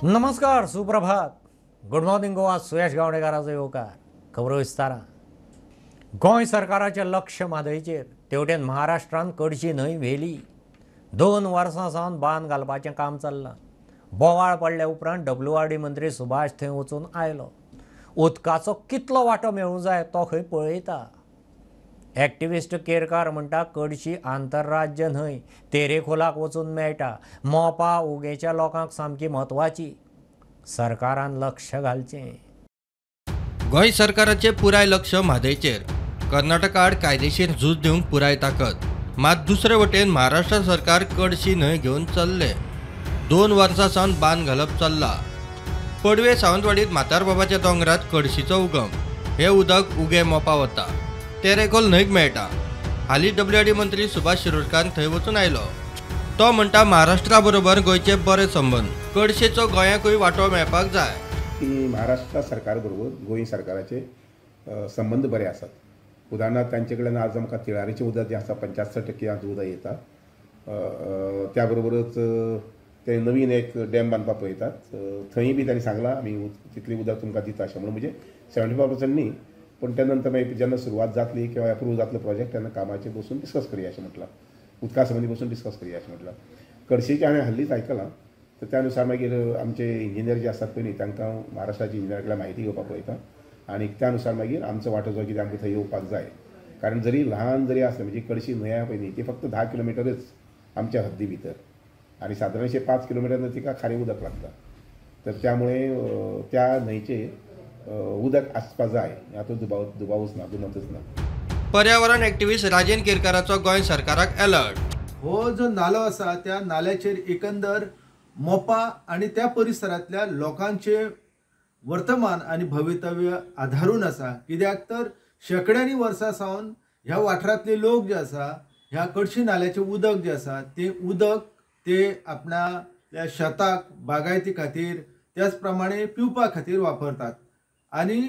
नमस्कार, सुप्रभात, good morning Goa. सुयश गावणेकाराचो येवकार. खबरो विस्तारान. गोंय सरकाराचें लक्ष म्हादयचेर. तेवटेन महाराष्ट्रान कडशी न्हंय व्हेली. 2 वर्सां सावन बांद घालपाचें काम चल्लां. बोवाळ पडल्या उपरांत WRD मंत्री सुभाष थंय वचून आयलो. उदकाचो कितलो वांटो मेळूंक जाय तो खंय पळयता. एक्टिविस्ट केरकार म्हणटा कडशी आंतरराज्य न्हंय तेरेखोलाक वचून मेळटा. मोपा उगेच्या लोकांक सामकी म्हत्वाची. सरकारान लक्ष घालचें. गोंय सरकाराचें पुराय लक्ष म्हादयचेर. कर्नाटका आड कायदेशीर झूज दिवंक पुराय ताकद. मात दुसरे वटेन महाराष्ट्र सरकार कडशी न्हंय घेवन चल्ले. 2 वर्सां सावन बांद घालप चल्ला. पडवे सावंतवाडीत म्हातारबाबाच्या दोंगरात कडशीचो उगम. हे उदक उगे मोपा वता, तेरेखोल न्हंयक मेळटा. हालीं WRD मंत्री सुभाष शिरोडकार थंय वचून आयलो. तो म्हणटा महाराष्ट्रा बरोबर गोंयचे बरे संबंद, कडशेचो गोंयाकूय वांटो मेळपाक जाय. की महाराष्ट्र सरकार बरोबर गोंय सरकाराचे संबंद बरे आसात. उदाहरणार्थ तांचे कडल्यान आज आमकां तिळारीचें उदक जें आसा 75% आज उदक येता. त्या बरोबरच ते नवीन एक डॅम बांदपाक पळयतात, थंय बी तांणी सांगलां आमी तितलें उदक तुमकां दिता अशें म्हणून. म्हणजे 75% न्ही, पूण त्या नंतर मागीर जेन्ना सुरवात जातली किंवा एप्रूव जातलो प्रोजेक्ट तेन्ना कामाचेर बसून डिस्कस करया अशें म्हटलां. उदका संबंदी बसून डिस्कस करया अशें म्हटलां. कडशीचें हांवें हल्लीच आयकलां, तर त्या नुसार मागीर आमचे इंजिनियर जे आसात पळय न्ही तांकां महाराष्ट्राचे इंजिनियर कडल्यान म्हायती घेवपाक पळयता आनी त्या नुसार मागीर आमचो वांटो जो कितें आमकां थंय येवपाक जाय. कारण जरी ल्हान जरी आसलें म्हणजे कडशी न्हंय आहा पळय न्ही ती फक्त 10 किलोमिटरच आमच्या हद्दी भितर आनी सादारणशें 5 किलोमिटर तिका खारें उदक लागता. तर त्यामुळे त्या न्हंयचेर उदक आसपा जाय हातूंत दुबावच ना, दुमतच ना. पर्यावरण एक्टिविस्ट राजेन केरकाराचो गोंय सरकाराक अलर्ट. हो जो नालो आसा त्या नाल्याचेर एकंदर मोपा आनी त्या परिसरांतल्या लोकांचे वर्तमान आनी भवितव्य आधारून आसा. कित्याक तर शेंकड्यांनी वर्सां सावन ह्या वाठारांतले लोक जे आसा ह्या कडशी नाल्याचें उदक जें आसा तें उदक ते आपणाल्या शेताक, बागायती खातीर, त्याच प्रमाणे पिवपा खातीर वापरतात. आनी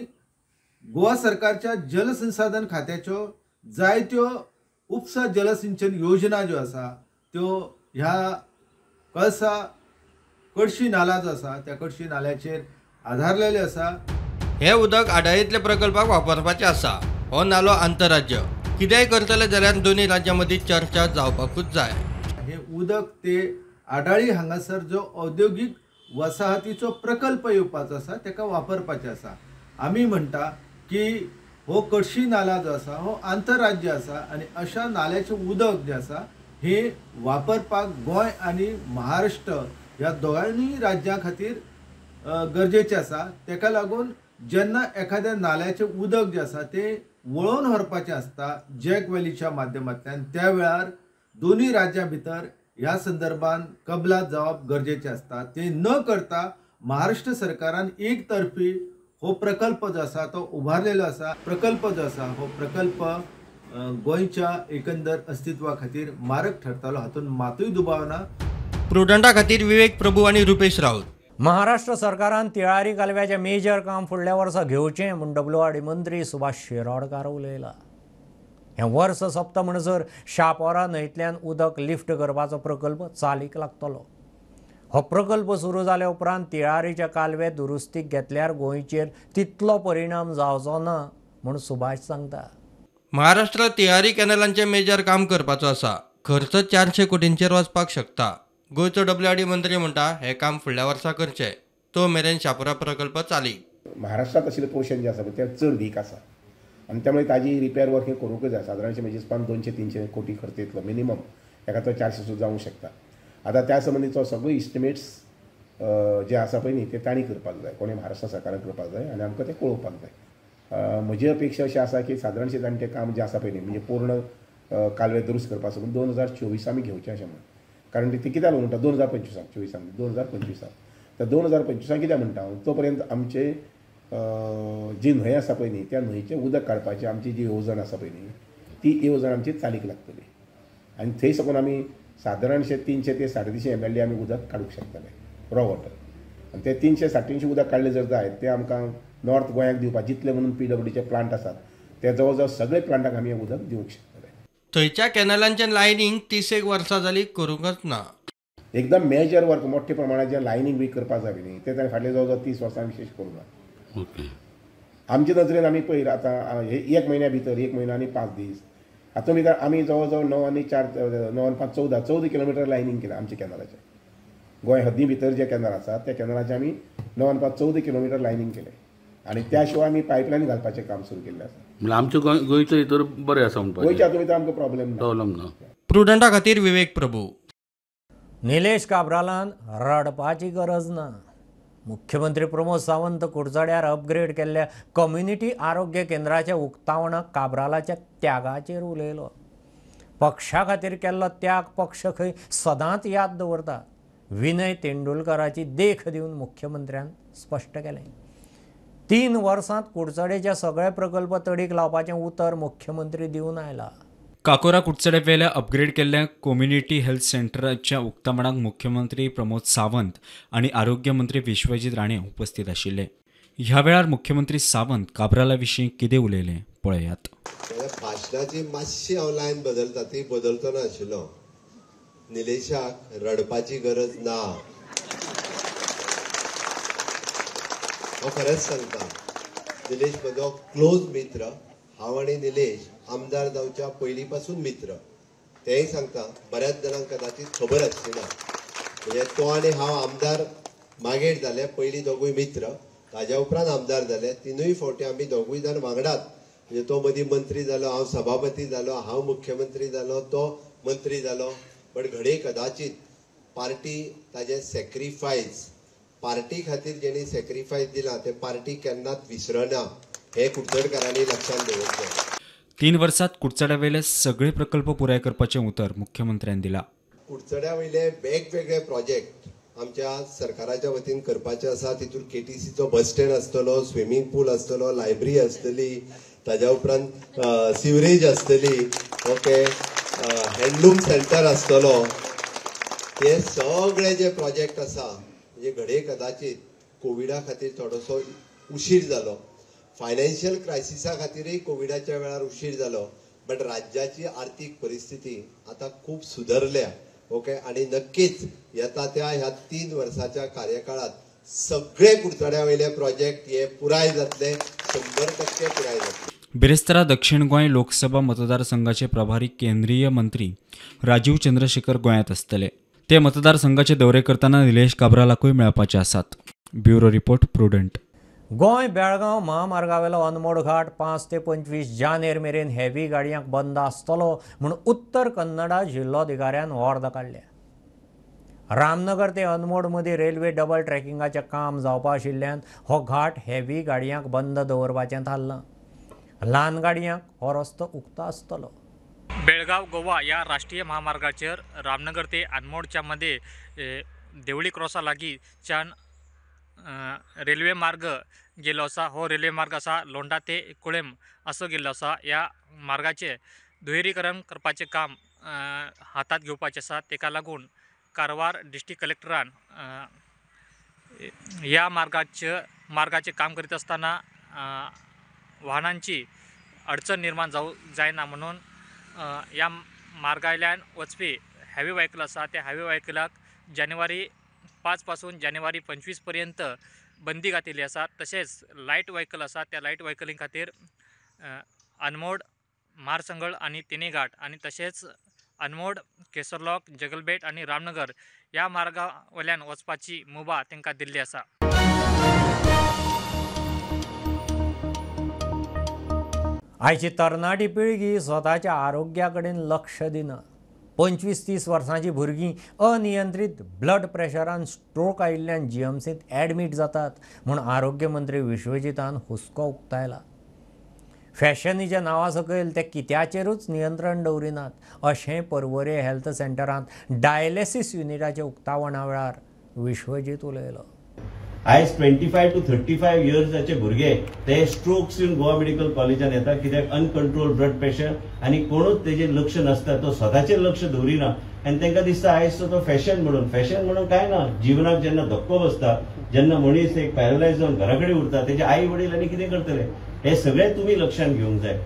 गोवा सरकारच्या जलसंसाधन खात्याच्यो जायत्यो उपसा जलसिंचन योजना ज्यो आसा त्यो ह्या कळसा कडशी नाला जो आसा त्या कडशी नाल्याचेर आधारलेले आसा. हे उदक आडाळींतल्या प्रकल्पाक वापरपाचें आसा. हो नालो आंतरराज्य. कितेंय करतले जाल्यार दोनूय राज्यां मदीं चर्चा जावपाकूच जाय. हे उदक ते आडाळी हांगासर जो औद्योगीक वसाहतीचो प्रकल्प येवपाचो आसा ताका वापरपाचें आसा. आमी म्हणटा की हो कडशी नाला जो आसा हो आंतरराज्य आसा आनी अशा नाल्याचें उदक जें आसा हें वापरपाक गोंय आनी महाराष्ट्र ह्या दोगांय राज्यां खातीर गरजेचें आसा. ताका लागून जेन्ना एखाद्या नाल्याचें उदक जें आसा तें वळोवन व्हरपाचें आसता जॅक व्हॅलीच्या माध्यमांतल्यान, त्या वेळार दोनूय राज्यां भितर ह्या संदर्भात कबलात जावप गरजेचें आसता. तें न करता महाराष्ट्र सरकारान एक तर्फी हो प्रकल्प जो आसा तो उबारलेलो आसा. प्रकल्प जो आसा हो प्रकल्प गोंयच्या एकंदर अस्तित्वा खातीर मारक ठरतलो हातूंत मातूय दुबाव ना. प्रुडंटा खातीर विवेक प्रभू आनी रुपेश राऊत. महाराष्ट्र सरकारान तिळारी कालव्याचें मेजर काम फुडल्या वर्सा घेवचें म्हूण WRD मंत्री सुभाष शिरोडकार उलयला. हें वर्स सोंपता म्हणसर शापोरा न्हंयतल्यान उदक लिफ्ट करपाचो प्रकल्प चालीक लागतलो. हो प्रकल्प सुरू जाल्या उपरांत तिळारीच्या कालवे दुरुस्तीक घेतल्यार गोंयचेर तितलो परिणाम जावचो ना म्हूण सुभाष सांगता. महाराष्ट्र तिळारी कॅनलांचें मेजर काम करपाचो आसा. खर्च 400 कोटींचेर वचपाक शकता. गोंयचो WRD मंत्री म्हणटा हें काम फुडल्या वर्सा करचें, तो मेरेन शापोरा प्रकल्प चालीक. महाराष्ट्रांत आशिल्लें पोर्शन जें आसा पळय तें चड वीक आसा आनी त्यामुळे ताजी रिपेर वर्क हें करूंकच जाय. सादारणशें म्हणजे 200-300 कोटी खर्च येतलो मिनिमम, ताका तो 400 सुद्दां जावंक शकता. आतां त्या संबंदीचो सगळो इस्टिमेट्स जे आसा पळय न्ही ते तांणी करपाक जाय, कोणी महाराष्ट्र सरकारान करपाक जाय आनी आमकां तें कळोवपाक जाय. म्हजी अपेक्षा अशी आसा की सादारणशें तांणी तें काम जें आसा पळय न्ही म्हणजे पूर्ण कालवे दुरुस्त करपा साकून 2024 आमी घेवचें अशें म्हणून. कारण ते कित्याक म्हणटा 2025 24 2025 तर 2025 कित्याक म्हणटा हांव, तो पर्यंत आमचे जी न्हंय आसा पळय न्ही त्या न्हंयचें उदक काडपाची आमची जी येवजण आसा पळय न्ही ती येवजण आमची चालीक लागतली आनी थंय साकून आमी सादारणशें 300 ते 350 MLD आमी उदक काडूंक शकतले रॉ वॉटर. आनी ते 300-350 उदक काडलें जर जायत तें आमकां नॉर्थ गोंयाक दिवपाक जितले म्हणून PWDचे प्लांट आसात ते जवळ जवळ सगळे प्लांटाक आमी उदक दिवंक शकतले. थंयच्या कॅनलांचें लायनींग 30 वर्सां जाली करूंकच ना. एकदम मेजर वर्क मोठ्या प्रमाणात जे लायनींग बी करपाक जाय न्ही ते ताणें फाटले जवळ जवळ 30 वर्सां विशेश करूंक ना. ओके, आमचे नजरेन आमी पळयला आतां एक म्हयन्या भितर 1 म्हयनो आनी 5 दीस हातूंत भितर आमी जवळ जवळ 9 आनी 4 9 आनी 5 14 किलोमिटर लायनींग केलां आमच्या कॅनलाचें. गोंय हद्दी भितर जे कॅनल आसात त्या कॅनलाचें आमी 9 आनी 5 14 किलोमिटर लायनींग केलें आनी त्या शिवाय आमी पायपलायन घालपाचें काम सुरू केल्लें आसा. म्हणल्यार आमच्या गोंयच्या भितर बरें आसा म्हणपाचें, गोंयच्या हातूंत भितर आमकां प्रॉब्लेम ना. प्रॉब्लेम ना. प्रुडंटा खातीर विवेक प्रभू. निलेश काब्रालान रडपाची गरज ना. मुख्यमंत्री प्रमोद सावंत कुडचड्यार अपग्रेड केल्ल्या कम्युनिटी आरोग्य केंद्राच्या उक्तावणाक काब्रालाच्या त्यागाचेर उलयलो. पक्षा खातीर केल्लो त्याग पक्ष खंय सदांच याद दवरता. विनय तेंडुलकराची देख दिवन मुख्यमंत्र्यान स्पश्ट केलें. 3 वर्सांत कुडचडेचे सगळे प्रकल्प तडीक लावपाचें उतर मुख्यमंत्री दिवन आयला. काकोरा कुडचड्यावेल्या अपग्रेड केल्ल्या कम्युनिटी हेल्थ सेंटराच्या उक्तावणाक मुख्यमंत्री प्रमोद सावंत आनी आरोग्य मंत्री विश्वजीत राणे उपस्थित आशिल्ले. ह्या वेळार मुख्यमंत्री सावंत काब्राला विशीं कितें उलयले पळयात. भाशणाची मातशी हांव लायन बदलता, ती बदलतो नाशिल्लो. निलेशाक रडपाची गरज ना, हांव खरेंच सांगता. निलेश म्हजो क्लोज मित्र, हांव आनी निलेश आमदार जावच्या पयलीं पासून मित्र. तेंय सांगता, बऱ्याच जाणांक कदाचीत खबर आसची ना. म्हणजे तो आनी हांव आमदार मागीर जाले, पयलीं दोगूय मित्र, ताज्या उपरांत आमदार जाले. 3 फावटी आमी दोगूय जाण वांगडात. म्हणजे तो मदीं मंत्री जालो, हांव सभापती जालो, हांव मुख्यमंत्री जालो, तो मंत्री जालो. बट घडये कदाचीत पार्टी ताजें सॅक्रिफायस, पार्टी खातीर जेणी सॅक्रिफायस दिलां तें पार्टी केन्नाच विसरना, हे कुडचडकारांनी लक्षांत दवरचें. 3 वर्सात कुडचड्यावेले सगळे प्रकल्प पुराय करपाचें उतर मुख्यमंत्र्यान दिलां. कुडचड्या वयले वेगवेगळे प्रोजेक्ट आमच्या सरकाराच्या वतीन करपाचे आसा. तितून केटीसीचो बस स्टँड आसतलो, स्विमींग पूल आसतलो, लायब्ररी आसतली, ताज्या उपरांत सिवरेज आसतली, ओके, हँडलूम सेंटर आसतलो. हे सगळे जे प्रोजेक्ट आसा, म्हणजे घडये कदाचीत कोविडा खातीर थोडोसो उशीर जालो, फायनान्शियल क्रायसिसा खातीरय कोविडाच्या वेळार उशीर जालो, बट राज्याची आर्थीक परिस्थिती आतां खूब सुदरल्या. ओके, आनी नक्कीच येता त्या ह्या 3 वर्साच्या कार्यकाळात सगळे कुडचड्या वयले प्रोजेक्ट हे पुराय जातले, 100% पुराय जातले. बिरेस्तारा दक्षिण गोंय लोकसभा मतदारसंघाचे प्रभारी केंद्रीय मंत्री राजीव चंद्रशेखर गोंयांत आसतले. ते मतदारसंघाचे दौरे करतना निलेश काब्रालाकूय मेळपाचे आसात. Bureau report, Prudent. Goa Belgaum महामार्गावेलो Anmod घाट 5 ते 25 जानेर मेरेन हेवी गाडयांक बंद आसतलो म्हूण उत्तर कन्नडा जिल्लोधिकाऱ्यान ऑर्द काडल्या. रामनगर ते अनमोड मदीं रेल्वे डबल ट्रॅकिंगाचें काम जावपा आशिल्ल्यान हो घाट हेवी गाडयांक बंद दवरपाचें थारलां. ल्हान गाडयांक हो रस्तो उक्तो आसतलो. बेळगाव गोवा ह्या राष्ट्रीय महामार्गाचेर रामनगर ते अनमोडच्या मध्ये देवळी क्रॉसा लागींच्यान रेल्वे मार्ग गेल्लो आसा. हो रेल्वे मार्ग आसा लोंडा ते कुळेम असो गेल्लो आसा. ह्या मार्गाचें दुहेरीकरण करपाचें काम हातांत घेवपाचें आसा. ताका लागून कारवार डिस्ट्रिक्ट कलेक्टरान ह्या मार्गाचें काम करीत आसतना वाहनांची अडचण निर्माण जावं जायना म्हणून ह्या मार्गांतल्यान वचपी हेवी व्हेकल आसा त्या हेवी व्हेकलाक जानेवारी 5 पासून जानेवारी 25 पर्यंत बंदी घातिल्ली आसा. तशेंच लायट व्हेकल आसा त्या लायट व्हेकलीं खातीर अनमोड, मारसंगळ आनी तिनेघाट आनी तशेंच अनमोड, केसरलॉक, जगलबेट आनी रामनगर ह्या मार्गा वयल्यान वचपाची मुभा तांकां दिल्ली आसा. आयची तरणाटी पिळगी स्वताच्या आरोग्या कडेन लक्ष दिना. 25-30 वर्सांची भुरगीं अनियंत्रीत ब्लड प्रेशरान स्ट्रोक आयिल्ल्यान जीएमसींत एडमीट जातात म्हूण आरोग्य मंत्री विश्वजीतान हुस्को उक्तायला. फॅशनीच्या नांवा सकयल ते कित्याचेरूच नियंत्रण दवरिनात अशें पर्वरे हेल्थ सेंटरांत डायलिसीस युनिटाच्या उक्तावणा वेळार विश्वजीत उलयलो. आयज 25 to 35 इयर्साचे भुरगे ते स्ट्रोक्स येवन गोवा मेडिकल कॉलेजान येता, कित्याक अनकंट्रोल ब्लड प्रेशर आनी कोणूच तेजेर लक्ष नासता, तो स्वताचेर लक्ष दवरिना आनी तांकां दिसता आयज तो फॅशन म्हणून. फॅशन म्हणून काय ना, जिवनाक जेन्ना धक्को बसता, जेन्ना मनीस एक पॅरलायज जावन घरा कडेन उरता, तेजे आई वडील आनी कितें करतले, हे सगळें तुमी लक्षांत घेवंक जाय.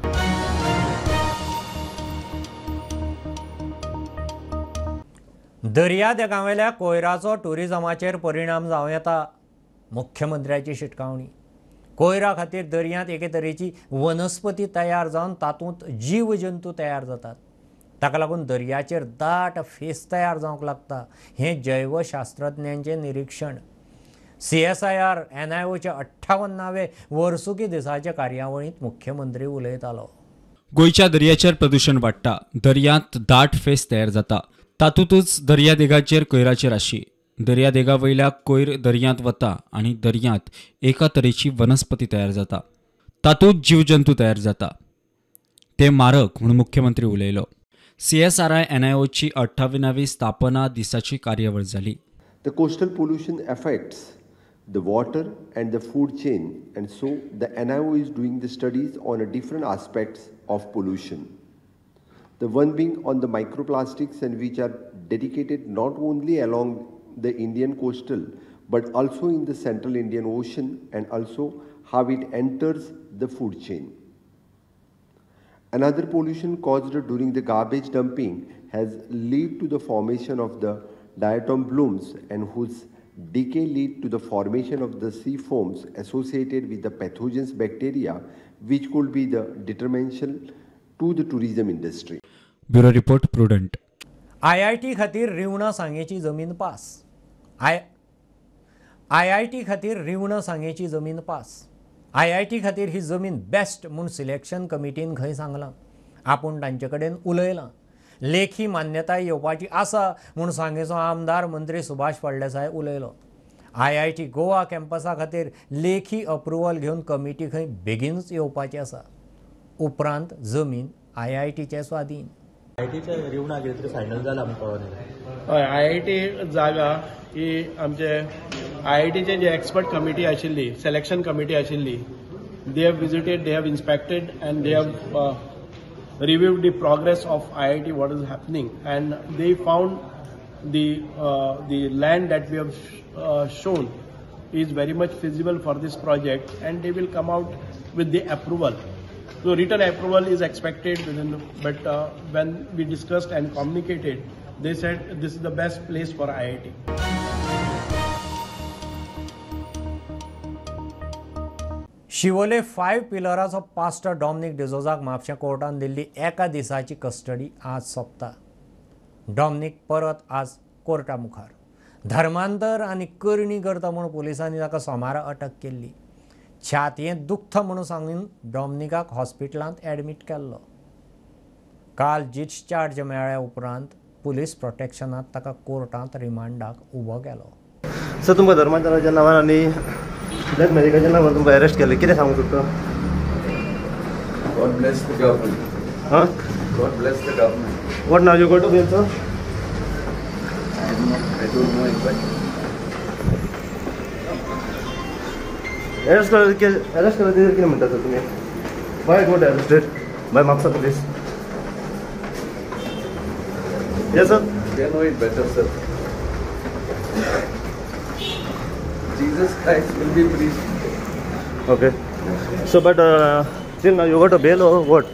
दर्यादेगांवेल्या कोयराचो टुरिजमाचेर परिणाम जावं येता, मुख्यमंत्र्याची शिटकावणी. कोयरा खातीर दर्यांत एके तरेची वनस्पती तयार जावन तातूंत जीव जंतू तयार जातात. ताका लागून दर्याचेर दाट फेस तयार जावंक लागता. हें जैवशास्त्रज्ञांचें निरीक्षण. CSIR NIOच्या 58व्या वर्सुकी दिसाच्या कार्यावळींत मुख्यमंत्री उलयतालो. गोंयच्या दर्याचेर प्रदूशण वाडटा, दर्यांत दाट फेस तयार जाता, तातूंतच दर्यादेगाचेर कोयराची राशी. दर्यादेगा वयल्या कोयर दर्यांत वता आनी दर्यांत एका तरेची वनस्पती तयार जाता, तातूंत जीवजंतू तयार जाता, ते मारक म्हूण मुख्यमंत्री उलयलो. CSIR NIOची 58वी स्थापना दिसाची कार्यावळ जाली. The coastal pollution affects the water and the food chain, and so the NIO is doing the studies on a different aspects of pollution. The one being on the microplastics, and which are dedicated not only along the Indian coastal but also in the central Indian Ocean, and also how it enters the food chain. Another pollution caused during the garbage dumping has led to the formation of the diatom blooms, and whose decay lead to the formation of the sea foams associated with the pathogens bacteria, which could be the detrimental to the tourism industry. Bureau report, Prudent. IIT खातीर रिवणा सांगेची जमीन pass. IIT खातीर रिवणा सांगेची जमीन pass. IIT खातीर ही जमीन best म्हूण selection कमिटीन खंय सांगलां. आपूण तांचे कडेन उलयलां. लेखी मान्यताय येवपाची आसा म्हूण सांगेचो आमदार मंत्री सुभाष फळदेसाय उलयलो. IIT Goa कॅम्पसा खातीर लेखी अप्रुवल घेवन कमिटी खंय बेगीनच येवपाची आसा. उपरांत जमीन IITचे स्वाधीन. IITच्या रिवणा कितें तरी फायनल जाला आमकां कळोन. हय, IIT जागा ही आमचे IITचे जे एक्सपर्ट कमिटी आशिल्ली, सिलेक्शन कमिटी आशिल्ली, they have visited, they have inspected and they have reviewed the progress of IIT, what is happening, and they found the land that we have shown is very much feasible for this project, and they will come out with the approval. So written approval is expected within, but when we discussed and communicated, they said this is the best place for IIT. Siolim 5 पिलराचो pastor Dominic डिझोजाक म्हापशें कोर्टान दिल्ली एका दिसाची custody आज सोंपता. Dominic परत आज Carta मुखार. धर्मांतर आनी करणी करता म्हूण पुलिसांनी ताका सोमारा अटक केल्ली. छातयेंत दुखता म्हणून सांगून डॉमनिकाक हॉस्पिटलांत एडमीट केल्लो. काल डिस्चार्ज मेळ्ळ्या उपरांत पुलीस प्रोटेक्शनांत ताका कोर्टांत रिमांडाक उबो केलो. सर, तुमकां धर्मांतराच्या नांवान आनी ब्लॅक मॅजिकाच्या नांवान तुमकां अरेस्ट केलें, कितें सांगूंक सोदता? God bless the government. हां, God bless the government. What now you go to bail sir? I don't know exactly. Arrest केलं कितें म्हणटा सर तुमी? Why got arrested by Mapusa police? Yes sir. They know it better sir. Jesus Christ will be pleased. Okay. So, but still now you got a bail or what?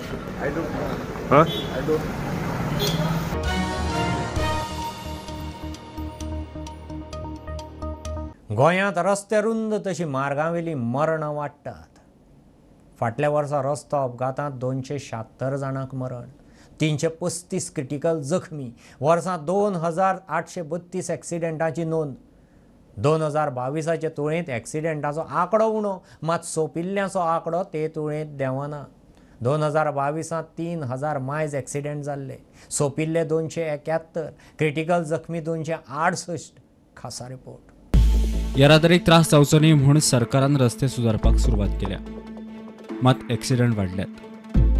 I don't know. Huh? I don't. गोंयांत रस्ते रुंद तशी मार्गावेली मरणां वाडटात. फाटल्या वर्सा रस्तो अपघातांत 276 जाणांक मरण, 335 क्रिटिकल जखमी. वर्सां 2832 एक्सिडेंटाची नोंद. 2022 तुळेंत एक्सिडेंटाचो आंकडो उणो, मात सोंपिल्ल्यांचो आंकडो ते तुळेंत देंवना. 2022 3000 मायज एक्सिडेंट जाल्ले, सोंपिल्ले 271, क्रिटिकल जखमी 268. खासा रिपोर्ट. येरादारीक त्रास जावचो न्ही म्हूण सरकारान रस्ते सुदारपाक सुरवात केल्या, मात एक्सिडेंट वाडल्यात.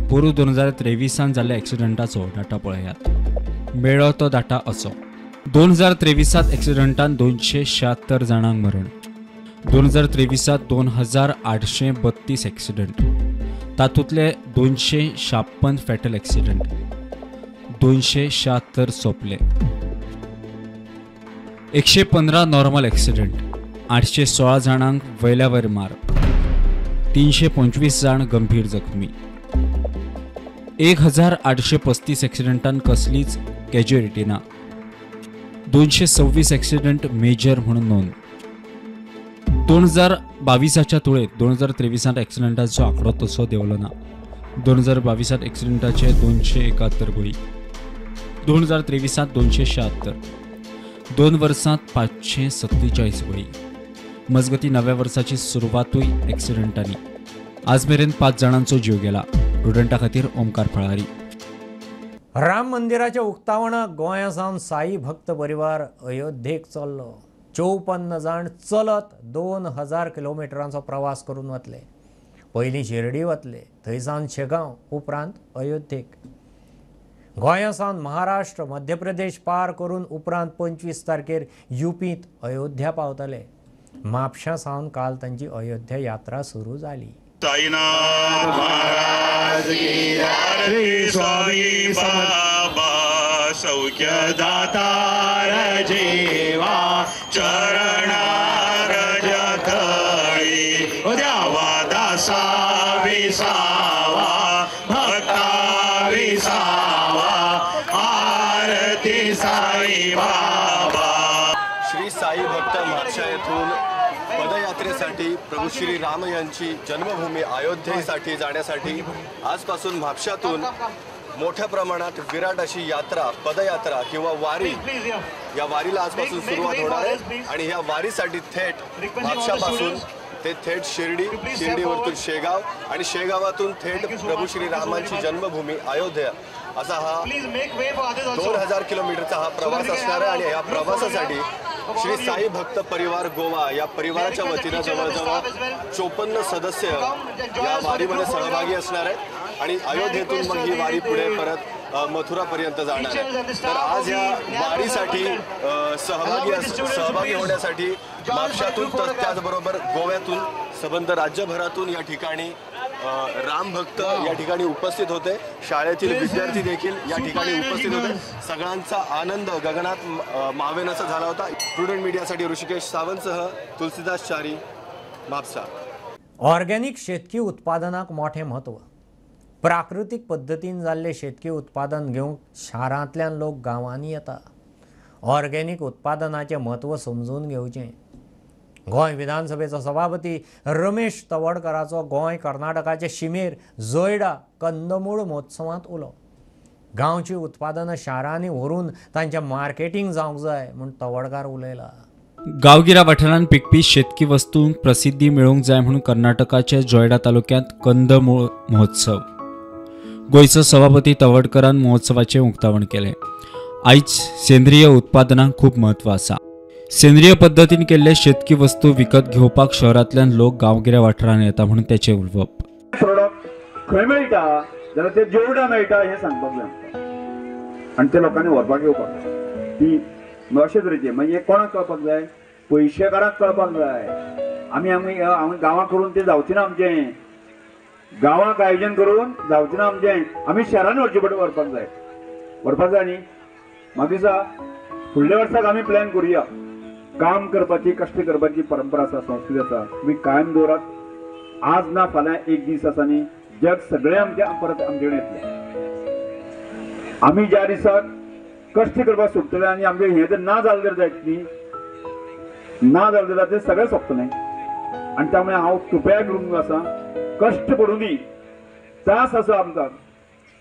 पोरूं 2023 जाल्ल्या एक्सिडेंटाचो डाटा पळयात. मेळ्ळो तो डाटा असो. 2023 एक्सिडेंटान 276 जाणांक मरण. 2023 2832 एक्सिडेंट, तातूंतले 256 फॅटल एक्सिडेंट, 276 सोंपले. 115 नॉर्मल एक्सिडेंट, 816 जाणांक वयल्या वयर मार, 325 जाण गंभीर जखमी. 1835 एक्सिडेंटान कसलीच कॅज्युएलिटी ना. 226 एक्सिडंट मेजर म्हणून नोंद. 2022च्या तुळेत 2023 एक्सिडंटाचो आंकडो तसो देंवलो ना. 2022 एक्सिडंटाचे 271 बळी, 2023 276, 2 वर्सांत 547 बळी. मजगती नव्या वर्साची सुरवातूय एक्सिडंटांनी. आज मेरेन 5 जाणांचो जीव गेला. प्रुडंटा खातीर ओमकार फळारी. राम मंदिराच्या उक्तावणाक गोंया सावन साई भक्त परिवार अयोध्येक चल्लो. 54 जाण चलत 2000 किलोमिटरांचो प्रवास करून वतले. पयलीं शिर्डी वतले, थंय सावन शेगांव, उपरांत अयोध्येक. गोंया सावन महाराष्ट्र, मध्य प्रदेश पार करून उपरांत 25 तारखेर युपींत अयोध्या पावतले. म्हापशां सावन काल तांची अयोध्या यात्रा सुरू जाली. साईनाथ महाराज की आरती. स्वामी बाबा सौख्यदातार जीवा चरणार जथळी द्यावा दासा विसावा भक्ता विसावा आरती साई बाबा. श्री साई भक्त म्हापशा येथून पदयात्रेसाठी प्रभू श्री राम यांची जन्मभूमी अयोध्येसाठी जाण्यासाठी आजपासून म्हापशातून मोठ्या प्रमाणात विराट अशी यात्रा, पदयात्रा किंवा वारी, या वारीला आजपासून सुरुवात होणार आहे. आणि या वारीसाठी थेट म्हापशापासून ते थेट शिर्डी, शिर्डीवरतून शेगाव आणि शेगावातून थेट प्रभू श्री रामांची जन्मभूमी अयोध्या असा हा 2000 किलोमीटरचा हा प्रवास असणार आहे. आणि या प्रवासासाठी श्री साई भक्त परिवार गोवा या परिवाराच्या वतीनं जवळजवळ 54 सदस्य या वारीमध्ये सहभागी असणार आहेत. आणि अयोध्येतून मग ही वारी पुढे परत मथुरापर्यंत जाणार आहे. तर आज या वारीसाठी सहभागी होण्यासाठी म्हापशातून तर त्याचबरोबर गोव्यातून सबंध राज्यभरातून या ठिकाणी रामभक्त या ठिकाणी उपस्थित होते. शाळेतील विद्यार्थी देखील या ठिकाणी उपस्थित होते. सगळ्यांचा आनंद गगनात मावेनासा झाला होता. प्रुडंट मीडियासाठी ऋषिकेश सावंतसह तुलसीदास चारी, म्हापसा. ऑर्गेनिक शेतकी उत्पादनाक मोठें म्हत्व. प्राकृतीक पद्दतीन जाल्लें शेतकी उत्पादन घेवंक शारांतल्यान लोक गांवांनी येता. ऑर्गेनिक उत्पादनाचें म्हत्व समजून घेवचें. गोंय विधानसभेचो सभापती रमेश तवडकराचो गोंय कर्नाटकाचे शिमेर जोयडा कंदमूळ महोत्सवांत उलो. गांवची उत्पादनां शारांनी व्हरून तांचें मार्केटींग जावंक जाय म्हूण तवडकार उलयला. गांवगिऱ्या वाठारांत पिकपी शेतकी वस्तूंक प्रसिद्धी मेळोवंक जाय म्हणून कर्नाटकाच्या जोयडा तालुक्यांत कंदमूळ महोत्सव. गोंयचो सभापती तवडकरान महोत्सवाचें उक्तावण केलें. आयज सेंद्रीय उत्पादनांक खूब म्हत्व आसा. सेंद्रीय पद्दतीन केल्ले शेतकी वस्तू विकत घेवपाक शहरांतल्यान लोक गांवगिऱ्या वाठारांत येता म्हणून त्याचें उलोवप. प्रोडक्ट खंय मेळटा जाल्यार ते जेवढा मेळटा हें सांगपाक जाय आनी ते लोकांनी व्हरपाक येवपाक ती अशे तरेचे म्हणजे कोणाक कळपाक जाय, पयशेकारांक कळपाक जाय. आमी आमी आमी गांवां करून ते जावचें ना, आमचें गांवाक आयोजन करून जावचें ना आमचें, आमी शहरांनी व्हरचें पडटा, व्हरपाक जाय, व्हरपाक जाय न्ही. म्हाका दिसता फुडल्या वर्साक आमी प्लॅन करुया. काम करपाची, कश्ट करपाची परंपरा आसा, संस्कृती आसा, तुमी कायम दवरात. आज ना फाल्यां एक दीस आसा न्ही, जग सगळें आमचें परत आमचे कडेन येतलें. आमी ज्या दिसाक कश्ट करपाक सोडटले आनी आमचें हें जर ना जालें जर जायत न्ही, ना जालें जाल्यार तें सगळें सोंपतलें. आनी त्यामुळे हांव कृपया करून आसा, कश्ट पडूं दी, त्रास आसा आमकां,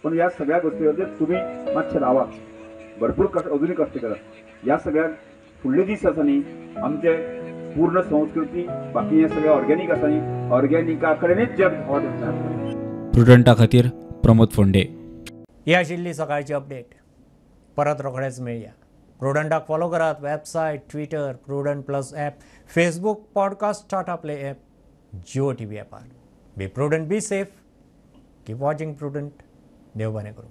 पण ह्या सगळ्या गोश्टी खातीर तुमी मातशें रावात, भरपूर कश्ट अजुनूय कश्ट करात. ह्या सगळ्या फुडले दीस आसा न्ही, आमचे पूर्ण संस्कृती बाकी हें सगळें ऑर्गेनीक आसा न्ही, ऑर्गेनिका कडेनच जग धांवत वता. प्रुडंटा खातीर प्रमोद फोंडे. ही आशिल्ली सकाळची अपडेट. परत रोखडेच मेळया. प्रुडंटाक फॉलो करात website, Twitter, Prudent plus app, Facebook, podcast, Tata Play app, Jio TV ॲपार. Be prudent, be safe, keep watching Prudent. देव बरें करूं.